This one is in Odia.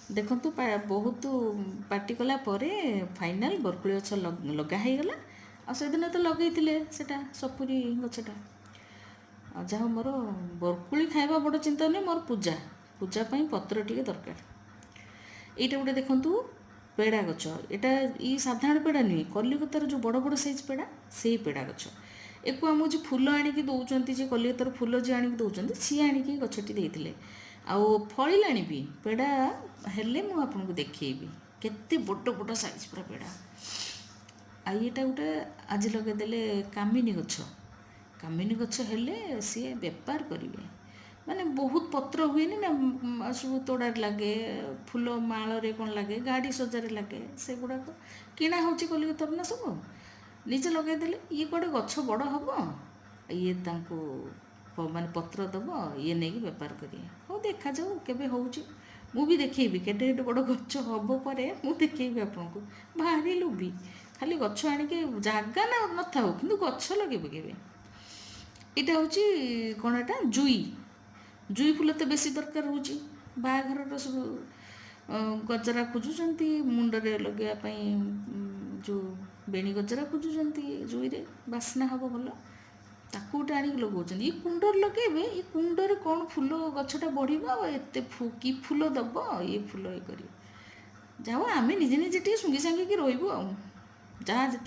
ଦେଖନ୍ତୁ, ବହୁତ ପାଟି କଲା ପରେ ଫାଇନାଲ୍ ବରକୋଳି ଗଛ ଲଗା ହେଇଗଲା। ଆଉ ସେଦିନ ତ ଲଗେଇଥିଲେ ସେଟା ସପୁରୀ ଗଛଟା। ଆଉ ଯାହା ମୋର ବରକୋଳି ଖାଇବା ବଡ଼ ଚିନ୍ତା ନୁହେଁ, ମୋର ପୂଜା ପୂଜା ପାଇଁ ପତ୍ର ଟିକେ ଦରକାର। ଏଇଟା ଗୋଟେ ଦେଖନ୍ତୁ ପେଡ଼ା ଗଛ। ଏଇଟା ଏଇ ସାଧାରଣ ପେଡ଼ା ନୁହେଁ, କଲିକତାର ଯେଉଁ ବଡ଼ ବଡ଼ ସାଇଜ୍ ପେଡ଼ା, ସେଇ ପେଡ଼ା ଗଛ। ଏକୁ ଆମକୁ ଯେଉଁ ଫୁଲ ଆଣିକି ଦେଉଛନ୍ତି, ଯେ କଲିକତାର ଫୁଲ ଯିଏ ଆଣିକି ଦେଉଛନ୍ତି, ସିଏ ଆଣିକି ଗଛଟି ଦେଇଥିଲେ। ଆଉ ଫଳିଲାଣି ବି ପେଡ଼ା। ହେଲେ ମୁଁ ଆପଣଙ୍କୁ ଦେଖେଇବି କେତେ ବଡ଼ ବଡ଼ ସାଇଜ୍ ପୁରା ପେଡ଼ା। ଆଉ ଏଇଟା ଗୋଟେ ଆଜି ଲଗେଇଦେଲେ କାମିନୀ ଗଛ। କାମିନୀ ଗଛ ହେଲେ ସିଏ ବେପାର କରିବେ, ମାନେ ବହୁତ ପତ୍ର ହୁଏନି ନା, ସବୁ ତୋଡ଼ାରେ ଲାଗେ, ଫୁଲ ମାଳରେ କ'ଣ ଲାଗେ, ଗାଡ଼ି ସଜାରେ ଲାଗେ। ସେଗୁଡ଼ାକ କିଣା ହେଉଛି କଲିକତାରୁ ନା ସବୁ। ନିଜେ ଲଗେଇଦେଲେ ଇଏ କୁଆଡ଼େ ଗଛ ବଡ଼ ହେବ, ଇଏ ତାଙ୍କୁ ମାନେ ପତ୍ର ଦେବ, ଇଏ ନେଇକି ବେପାର କରିବେ। ହଉ, ଦେଖାଯାଉ କେବେ ହେଉଛି। ମୁଁ ବି ଦେଖେଇବି କେତେ କେତେ ବଡ଼ ଗଛ ହେବ, ପରେ ମୁଁ ଦେଖେଇବି ଆପଣଙ୍କୁ। ଭାରି ଲୋଭି, ଖାଲି ଗଛ ଆଣିକି ଜାଗା ନା ନଥାଉ, କିନ୍ତୁ ଗଛ ଲଗେଇ ପକେଇବେ। ଏଇଟା ହେଉଛି କ'ଣ ଏଟା? ଜୁଇ। ଜୁଇ ଫୁଲ ତ ବେଶୀ ଦରକାର ହେଉଛି। ବାହାଘରର ସବୁ ଗଜରା ଖୋଜୁଛନ୍ତି, ମୁଣ୍ଡରେ ଲଗେଇବା ପାଇଁ ଯେଉଁ ବେଣୀ ଗଜରା ଖୋଜୁଛନ୍ତି, ଜୁଇରେ ବାସ୍ନା ହେବ ଭଲ। ତାକୁ ଗୋଟେ ଆଣିକି ଲଗାଉଛନ୍ତି। ଏ କୁଣ୍ଡରେ ଲଗେଇବେ, ଏ କୁଣ୍ଡରେ କ'ଣ ଫୁଲ ଗଛଟା ବଢ଼ିବ? ଆଉ ଏତେ କି ଫୁଲ ଦେବ ଇଏ ଫୁଲ ଇଏ କରିବ। ଯାହା ହଉ, ଆମେ ନିଜେ ନିଜେ ଟିକେ ଶୁଙ୍ଗି ସାଙ୍ଗିକି ରହିବୁ ଆଉ ଯାହା ଯେତିକି।